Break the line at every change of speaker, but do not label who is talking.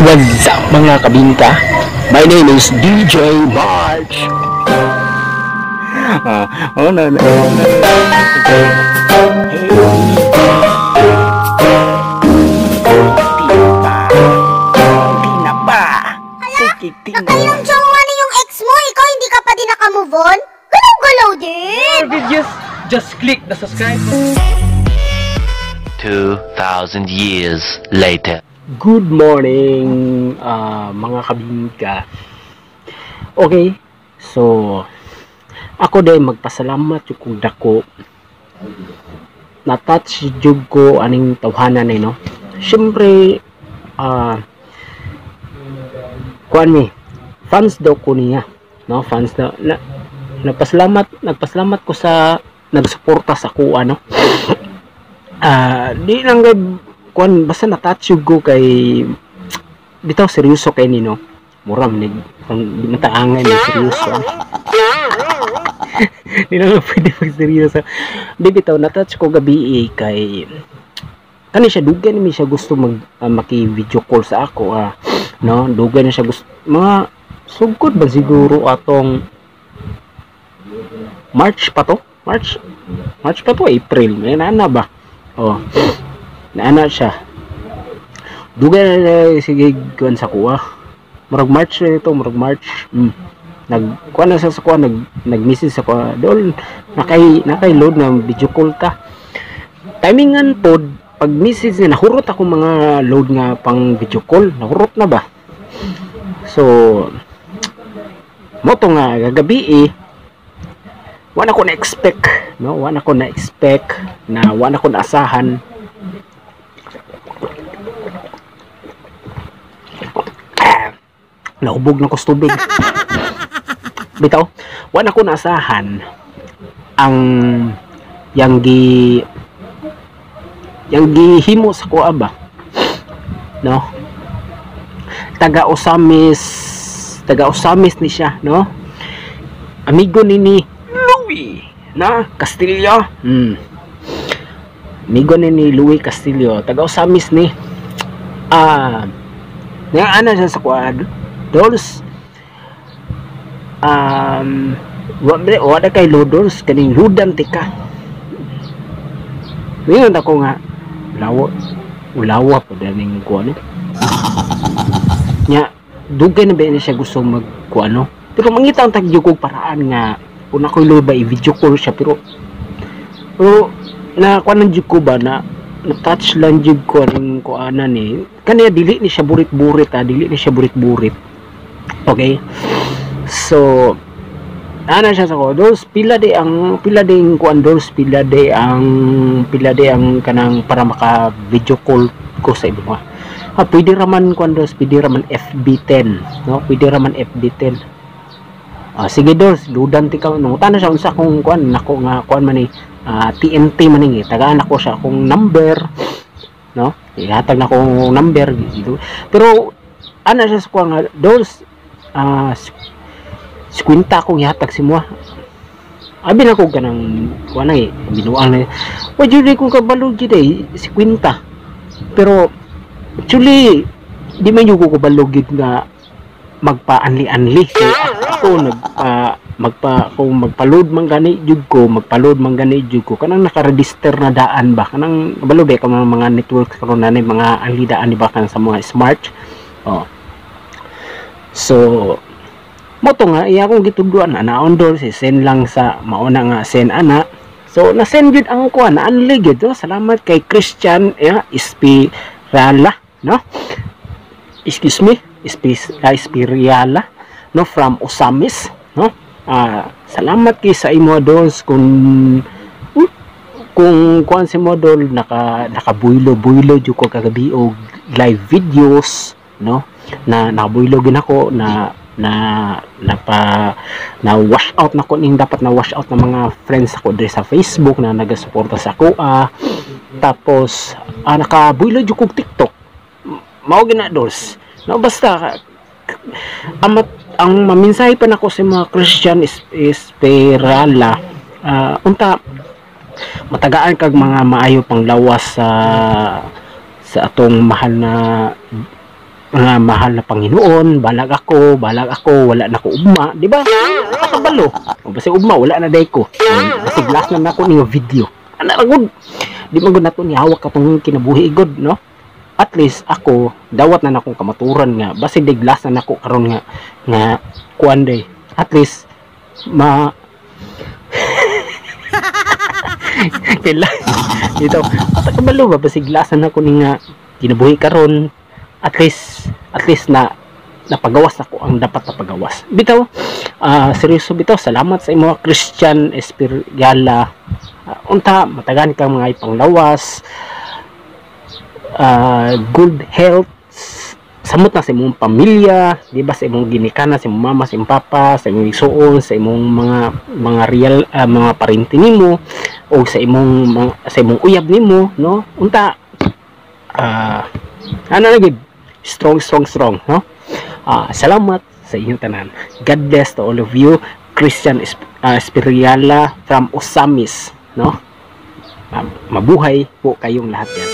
What's up, mga kabinta? My name is DJ March. Oh, no, no, no. Hey. Di pa. Di na ba? Sige, di na.
Nakailang jowa na yung ex mo, ikaw hindi ka pa din nakamove on? Galaw-galaw din!
More videos, just click the subscribe button.
2,000 years later.
Good morning, mga kabingka. Okay, so ako din magpasalamat yung kong dako. Na-touch jud ko aning tawhanan eh, no? Siyempre, kuan mi, fans daw ko niya, no? Fans daw. Na, nagpasalamat ko sa nagsuporta sa kuha, no? Di lang gay kuan, basta na-touch jud ko kay bitaw seryoso kay ni, no? Mura man ni di mataangay ni seryoso. Di na lang pwede magseryoso. Di bitaw na-touch ko gabi eh, kay kani siya dugay ni siya gusto mag maki video call sa ako, no? Dugay na siya gusto, mga sugod ba siguro atong March pa to? March pa to, April. May naana ba? Oh. Naana siya. Dugay na sige kuan sa kuha. Murag March na ito, murag March. Nag kuan na siya sa kuha, nag-message sa kuha. Dol nakay load na video call ta. Timingan pod pag message niya, nahurot ako mga load nga pang video call, nahurot na ba? So mo to nga gagabi eh, wala ko na-expect, no? Wala ko na-expect na wala ko naasahan. Nahubog na ko sa tubig. Bitaw, wala ko naasahan ang yang gihimo sa kuha ba, no? Taga Osamis ni siya, no? Amigo ni Louie na Castillo. Amigo ni Louie Castillo, taga Osamis ni. Nga ana siya sa kuha. Dols, wala kay Lodols kaning ludan tika. Ngayon ako nga ulawa po daning kuha, no? Nya dugay na ba niya siya gusto magkuha, no? Pero mangita ang tagyo kog paraan nga una ko ba i-video call siya, pero na kuha lang jud ko ba na na-touch lang jud ko aning kuanan ni. Kaniya dili ni siya burit-burit, dili ni siya burit-burit. Okay? So ana siya sa ko, dos pila di ang kuan, dos pila di ang kanang para maka video call ko sa iba. Pwede raman kuan dos, pwede raman FB10, no? Pwede raman FB10. Sige dos, ludan ti ka nung tana siya unsa kung kuan nako nga kuan man ni TNT man ni, tagaan ako siya akong number, no? Ihatag na akong number. Pero ana siya sa kuan nga dos, 50 akong ihatag si mo. Abi na ko ganang kuan na eh, binuang na. Wa jud kung kabalo jud eh 50. Pero actually di man jud ko kabalo gid nga magpa-anli-anli. Kay ako kung magpa-load man gani jud ko, kanang naka-register na daan ba, kanang kabalo ba ka mga network karon na ni mga anli daan di ba kan sa mga smart. Oh. So mo to nga iya akong gitudluan ana on dol si send lang sa mauna nga send ana. So na send gid ang kuan, na anli gid, no? Salamat kay Christian Espirala, no? Excuse me, Espiriala, no, from Osamis, no? Salamat kay sa imo dos kung kuan si modol nakabuilo-builo jud ko kagabi og live videos, no? Na nakabuilo gin ako na na napa na wash out na ko ning dapat na wash out ng mga friends ako diri sa Facebook na nagasuporta sa ako. Tapos nakabuilo jud kog TikTok. Mao gina dos, no? Basta ang maminsahe pa nako sa mga Christian Esperala, unta matagaan kag mga maayo pang lawas sa atong mahal na Nga mahal na Panginoon, balag ako, balag ako, wala na ko ugma, di ba? Nakakabalo. O basta ugma, wala na day ko. O, basig last na nako ni video. Ana ra gud. Di man gud nato ni hawak katong kinabuhi gud, no? At least ako dawat na nakong kamaturan nga basig dig last na nako karon nga nga kuan day. At least ma kaila dito kabalo ba, basig last na nako ni nga kinabuhi karon, at least na napagawas ako ang dapat napagawas bitaw. Seryoso bitaw, salamat sa imo, Christian Espiriala. Unta matagan kang mga ipanglawas, good health, samot na sa imong pamilya, di ba, sa imong ginikanan, sa imong mama, sa imong papa, sa imong igsuon, sa imong mga real mga parente nimo o sa imong mga, sa imong uyab nimo, no? Unta ano na gid, strong, strong, strong, no? Salamat sa inyong tanan. God bless to all of you. Christian Espiriala from Osamis, no? Mabuhay po kayong lahat yan.